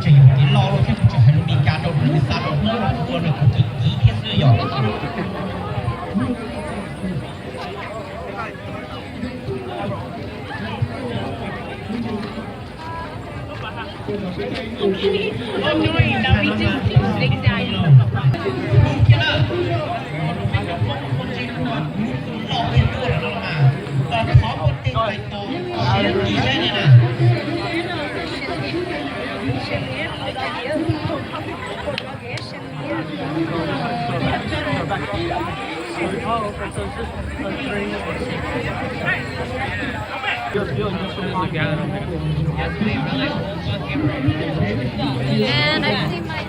Tseem yog kev loj thiab, kuv tsis hais lus Meskas rau, lus xav rau Hmoob los ua no kuv kiv kiv thiab xwb yog. And I see my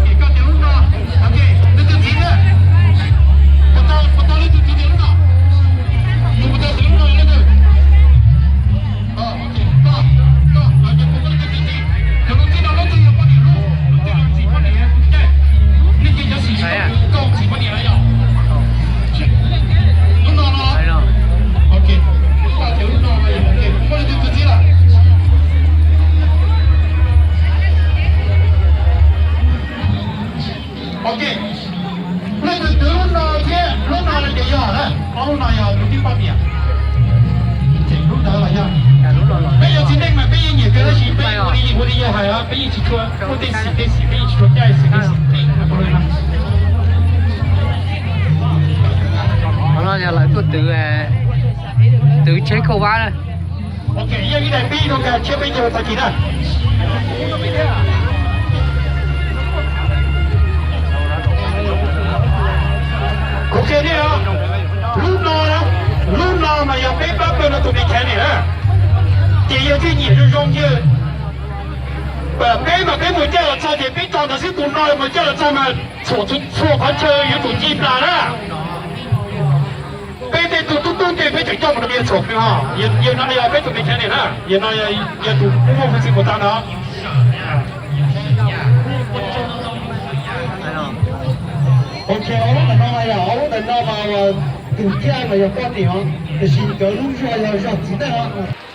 Ok, koj tias lub no, ok, leej twg txiv thiab? Puas tau, puas tau leej twg txiv tias lub no? Puas tau txiv lub no leej twg? Koj, koj, koj, leej twg txiv? Yog lub txiv no leej twg yog poj niam, lub txiv no txiv poj niam, nej ces cov xim koj txiv poj niam yog lub no no. Ok, koj tias lub no, ok, muaj leej twg txiv lawm? Ok, leej twg twv lub no thiab lub no ces yog lawm, ob lub no yog tus tib poj niam. Lub ntawd los yog. Peb yog txiv neej mas peb yeej nyiam kawg tab sis peb ua li, ua li yog hais peb yeej tsis tshua muaj tej xim tej xim, peb yeej tsis tshua caij xim tej xim tej no. Qhov no yog lawv tuaj twv, twv tsheb kauj vab na. Ok, yog ib daim pib rau kag tshiab peb caug tag kis na. Kuv qhia nej os, lub no, lub no mas yog peb pab pawg no tus mechanic na, ces yog thiaj nyiam zoo zoo yawg. Peb mas peb mus caij los txog ces peb tso ntawd xwb, tus no mus caij los txog mas txhua qhov chaw yuav tsum ci plas na. Peb tej tug tub tub ntse peb tseem coj mus rau yawg txhuam pw ho. Yawg no yog peb tus mechanic na, yawg no yog tus muaj hwj txwv puas tau no. Ok, ob lub ntawm no mas yog ob lub ntawm no mas tus caij mas yog poj niam os, tiam sis nkawd lub zog yog zog txiv neej os.